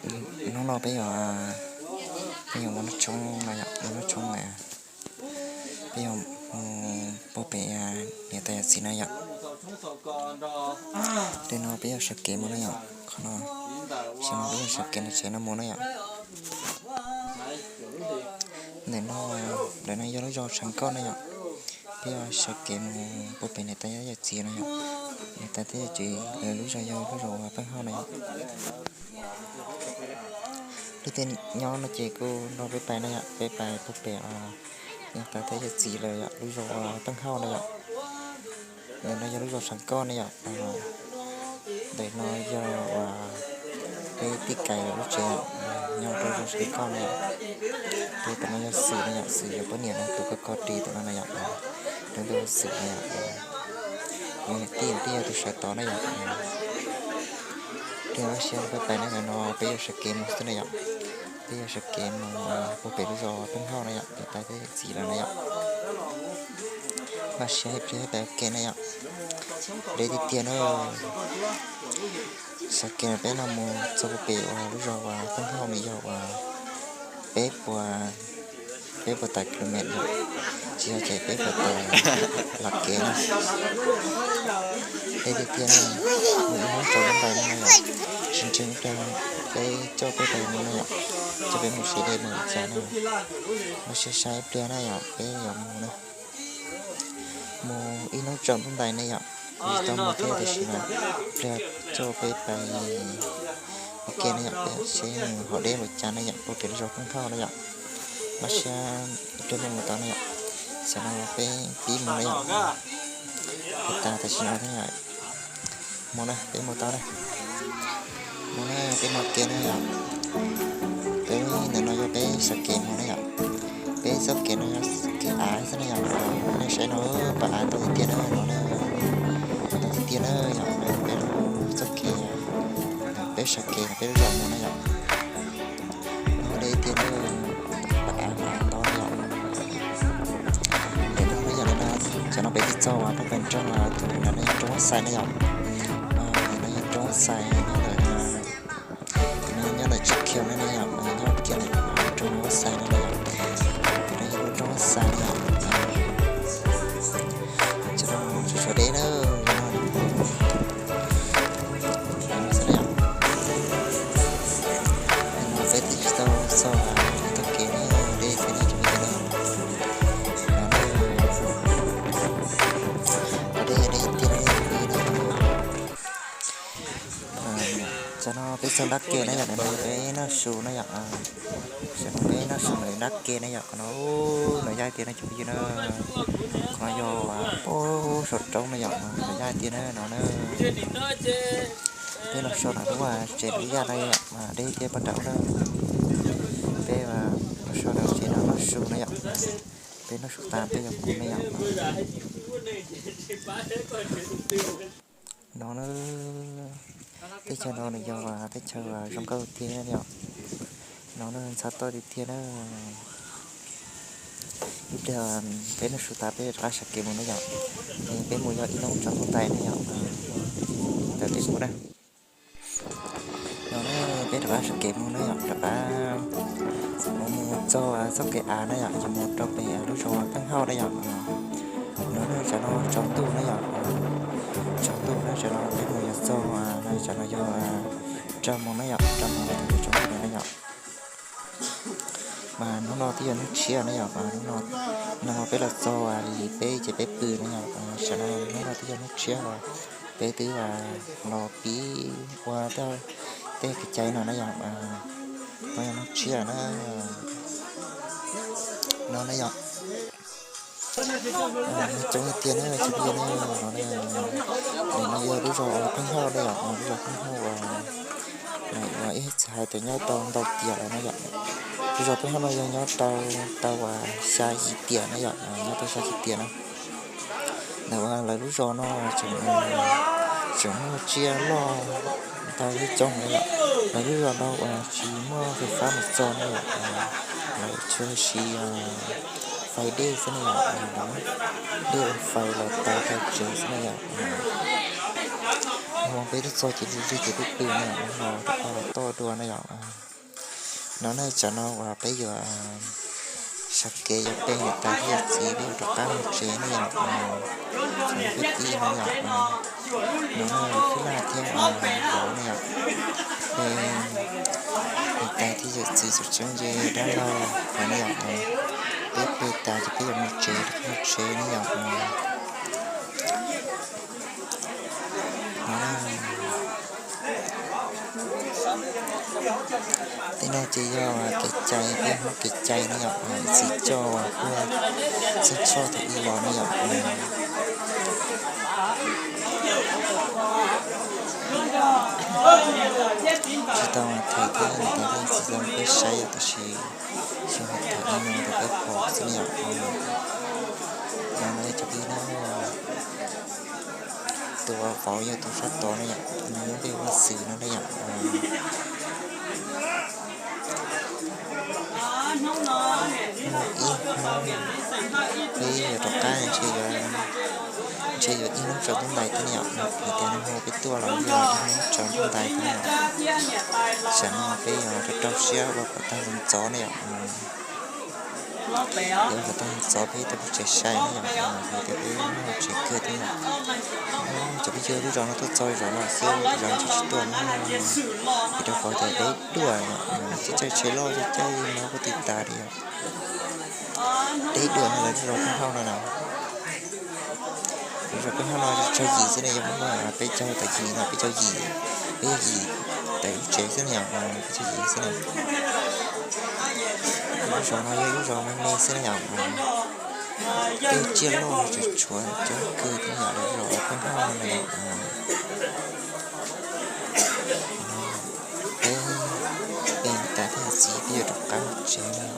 Hnub no peb yog, peb yog mus noj tshoob no yom, mus noj tshoob na, peb yog mus puag pem niam tais yawm txiv na yom. Ntawm no peb yuav sawv kev mus na yom, qhov no, sawv no peb yuav sawv kev mus tsev no mus na yom. Ntawm no, ntawm no yog lub zos Tshav Nkauj na yom. Peb yuav sawv kev mus puag pem niam tais yawm txiv no yom. Niam tais thiab yawm txiv lawv lub zos yog lub zos uas Paj Hauj na yom. Leej twg nyob no ces kuj nrog peb pais na yom, peb pais puag pem niam tais thiab yawm txiv lawv yom, lub zos uas Paj Hauj na yom. Ntawm no yog lub zos Tshav Nkauj na yom. Ntawm no yog uas peb tij Kais lawv lub tsev, nyob rau zos Tshav Nkauj na yom. Ces tam no yog Xwm na yom, Xwm yog poj niam no tus koj koj ris tam no na yom. Tus ntawd Xwm na yom. Yog niam tij, niam tij yog tus sawv tod na yom. Ces lub sij hawm peb pais na, ntawm no peb yuav sawv kev mus xwb na yom. Peb yuav sawv kev mus puag pem lub zos Paj Hauj na yom, niam tais thiab yawm txiv lawv na yom. Mas sawv ib pliag peb pais ua ke na yom. Deb tiag tiag na. Sawv kev no peb no mus txog puag pem uas lub zos uas Paj Hauj no yog uas peb puas, peb puas tawm kilomev yom, tsis yog ces peb puas tawm lam kev na. Deb tiag tiag na, mus ib hnub tsaus ntuj ntais no na yom. Tsis ntseeg ib pliag peb coj peb pais mus na yom, coj peb mus saib dej mus li cas na. Los sis saib ib pliag na yom, peb yuav mus na. Mus ib hnub tsaus ntuj ntais ne yom, tsis tau mus thiab tiam sis mas pliag coj peb pais ua ke ne yom, peb seb mus haus dej ua cas ne yom, puag pem lub zos Paj Hauj ne yom. Los sis ib pliag peb mus tau ne yom, tam no peb pib mus ne yom. Hais tas tam sim no ne yom, mus na, peb mus tau na. Mus na, peb mus ua ke ne yom. Peb ntawm no yog peb sawv kev mus ne yom. Peb txoj kev no yog kev av xwb ne yom. Nej saib no, pas av ntau tiag tiag na no na. Ntau tiag tiag na yom, peb txoj kev, peb sawv kev peb lub zos mus ne yom. No deb tiag na, pas av mas ntau yom. Ntawm no yog, tam no peb twb txog uas pab pes nroog, tus ntawm no yog nroog Vaj Xais ne yom. No yog nroog Vaj Xais, nyob ntawm, nyob ntawm tsis khiav ne yom, nyob kiag ntawm nroog Vaj Xais no yom. No yog lub nroog Vaj Xais yom. Tam no tsuas deb na, no xwb na yom. No peb twb tsis tau txog tog kev na, deb xwb na cov me nyuam na. Deb deb tiag li na. Tam no peb txog nrab ke na yom, tam no peb noj su na yom. Tam no peb noj su ntawm nrab ke na yom, qhov no nws yaj tiag na cov me nyuam na. Qhov no yog pab saum roob na yom, nws yaj tiag na no na. Peb los so ntawm lub tsev lub yaj no yom, mas deb tiag pab nram ub na. Peb los so ntawm tsev no noj su na yom. Peb noj su tas peb yuav mus ne yom. No na, teb chaws no nws yog teb chaws zoo nkauj tiag yom. No na, ntxhab toj tiag tiag na. Ib pliag peb noj su tas peb rov qab sawv kev mus na yom. Ces peb mus yog ib hnub tsaus ntuj ntais na yom. Ntawm peb mus na. No na, peb rov qab sawv kev mus na yom, rov qab mus txog txoj kev av na yom, yuav mus rau pem lub zos Paj Hauj na yom. No na, tam no tsaus ntuj na yom, tsaus ntuj na, tam no peb mus yuav txog, tam no yog rau moos na yom, rau moos tsaus ntuj na yom. Mas hnub no twb yog hnub tshiab na yom, hnub no peb los txog li peb ces peb pw na yom, tam no hnub no twb yog hnub tshiab los peb twb los pib ua tej kev cai no na yom, no yog hnub tshiab na, no na yom. Coob tiag na cov phooj ywg na, no na, no yog lub zos Pheej Hauj na yom, lub zos Pheej Hauj uas ib txhais hais tias nyob tau ntau tiam lawm na yom. Lub zos Pheej Hauj no yog nyob tau, tau uas xya yim tiam na yom, nyob tau xya yim tiam na. Ntawm uas lawv lub zos no tseem, tseem muaj tsiaj loj ntau thiab coob na yom. Lawv lub zos no uas tsis muaj fais fab mus txog na yom, lawv tsuas siv fais dej xwb na yom, dej ua fais los taws taws tsev xwb na yom. Hmo peb tuaj txog ces lig lig ces peb pw no, no rov qab los toj dua na yom. No na, tsam no uas peb yuav sawv kev yuav pe niam tais thiab yawm txiv, peb yuav rov qab mus tsev ne yom. Peb tij no yom, no na, Fib Laj thiab vauv ne yom. Peb niam tais thiab yawm txiv tseem tseem nce dab laug no ne yom. Peb pe tas ces peb yuav mus tsev, mus tsev ne yom. Tej no ces yog kev cai, peb Hmoob kev cai ne yom, txiv coj uas tuaj txheej choj thaum ub los ne yom. Tsis tau thaiv thiab, niam tais thiab txiv tau peb saib tab sis xyov ho tham li no rau peb pom xwb ne yom. Yog no cov phooj ywg na, tus vauv yog tus sab tod ne yom, nws lub npe hu ua Xwm no ne yom. Ib hnub peb yuav rov qab, ntshe yuav, ntshe yuav ib hnub tsaus ntuj ntais thiab ne yom, hais tias nag hmo peb tuaj los yog ib hnub tsaus ntuj ntais thiab ne yom. Tsam no peb yuav rau rau siab ua kom tag ntxov ntxov ne yom. Yuav ua kom tag ntxov peb tau pub tsev sai ne yom, hais tias peb noj tsev kawg thiab yom. Cov phooj ywg, lub zos no tuaj txog zos no xwb, zos tsis tuaj no, vim rau qhov tias deb duam, caij tsheb loj caij mob kuj tsis tas li yom. Deb duam no lawv zos pheej hauj no na. Lawv zos pheej hauj no tsawg yim xwb ne, yog muaj peb caug tawm yim no, peb caug yim, peb caug yim tawm lub tsev xwb ne yom, peb caug yim xwb ne. Lub zos no yog lub zos me me xwb ne yom. Tej tsiaj loj no tseem tshuav coob kawg thiab yom, lawv zos pheej hauj no na yom. Peb, peb tas thiab txiv peb yuav rov qab mus tsev no.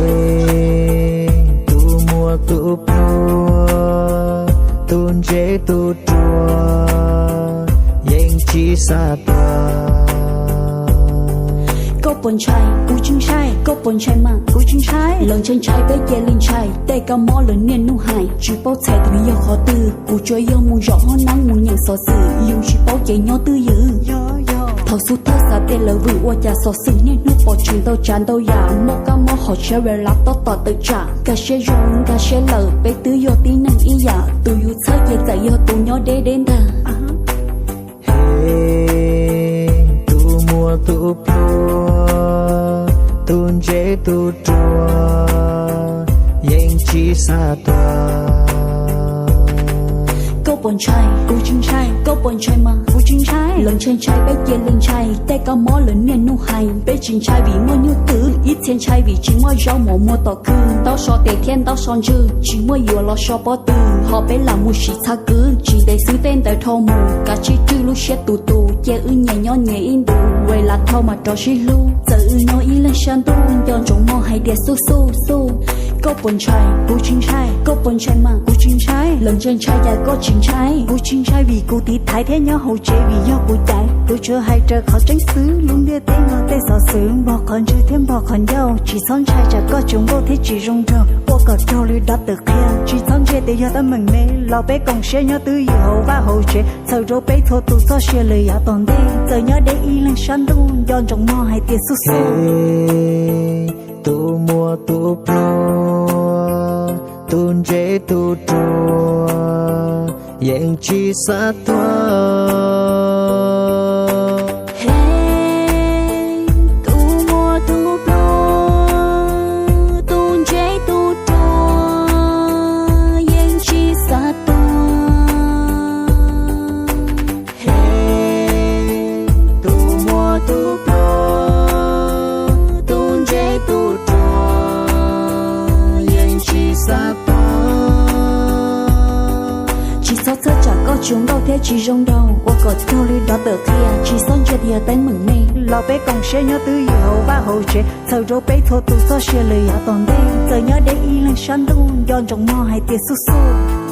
Hej, tus muaj tus pluag, tus ntse tus ruam, yeej tsis xav tuag. Koj puas ntshai? Kuv tsis ntshai. Koj puas ntshai mas? Kuv tsis ntshai. Lawv ntshai ntshai peb cia li ntshai, tej kab mob lawv niaj hnub hais, tsis paub txhais tus yog qhov twg. Kuv tsuas yog mus zaum hoob neeb mus nyeem xov xwm, yus tsis paub ces nyob twj ywm. Thaum xub thawj xav tias lawv vwm ua cas xov xwm niaj hnub pom tseem ntau tsav ntau yam, muaj kab mob hauv tsheb, ras lab tob tom tawm tsam. Nkag siab zoo nkag siab lawm, peb twb yog tib neeg ib yam, tus yus txhawj ces txawm yog tus nyob deb deb ntag. Hej, tus muaj tus pluag, tus ntse tus ruam, yeej tsis xav tuag. Koj puas ntshai? Kuv tsis ntshai. Koj puas ntshai mas? Kuv tsis ntshai. Lawv ntshai ntshai peb cia li ntshai, tej kab mob lawv niaj hnub hais, peb tsis ntshai vim muaj nyuj twm, ib txhia ntshai vim tsis muaj zaub mov muag tom khw, ntaub so tes thiab ntaub so ntswg, tsis muaj yuav los so pob tw, ho peb lam mus sim txhaj kwv, tsis ntev xwb tej ntawd rho mus, kav tsij tswj lub siab tus tus, cia wb nyias nyob nyias ib ntus, ua lam thauj mas rov sib hlub, txawm wb nyob ib leeg sab ntuj, nco ntsoov mog hais tias xub xub xub. Koj puas ntshai? Kuv tsis ntshai. Koj puas ntshai mas? Kuv tsis ntshai. Lawv ntshai ntshai cas koj tsis ntshai? Kuv tsis ntshai vim kuv tiv thaiv thiab nyob hauv tsev vim yog kuv caiv, kuv tsuas hais raws qhov tseeb xwb, lub ntiaj teb no tej xov xwm npog qhov ntswg thiab npog qhov ncauj, tsis txhob ntshai tsam koj tsis nkauj thiab tsis zoo nraug, ua kom raug li dab tawm qhia, tsis txhob ntsia tias yog teeb meem me, los peb koom siab nyob twj ywm hauv vaj hauv tsev, txhawm rau peb txhua tus txoj sia lawm yav tom ntej, txawm nyob deb ib leeg sab ntuj, nco ntsoov mog hais tias xub xub. Hej, tus muaj tus pluag, tus ntse tus ruam, yeej tsis xav tuag. Hej, tus muaj tus pluag, tus ntse tus ruam, yeej tsis xav tuag. Hej, tus muaj tus pluag, tus ntse tus ruam, yeej tsis xav tuag. Txhob tsam koj tsuas nkauj thiab tsis zoo nraug, ua kom raug li dov tawm qhia, tsis txhob ntsia tias teeb meem me. Los peb koom siab nyob twj ywm hauv vaj hauv tsev, txhawm rau peb txhua tus txoj sia lawm yav tom ntej. Txawm nyob deb ib leeg sab ntuj, nco ntsoov mog hais tias xub xub.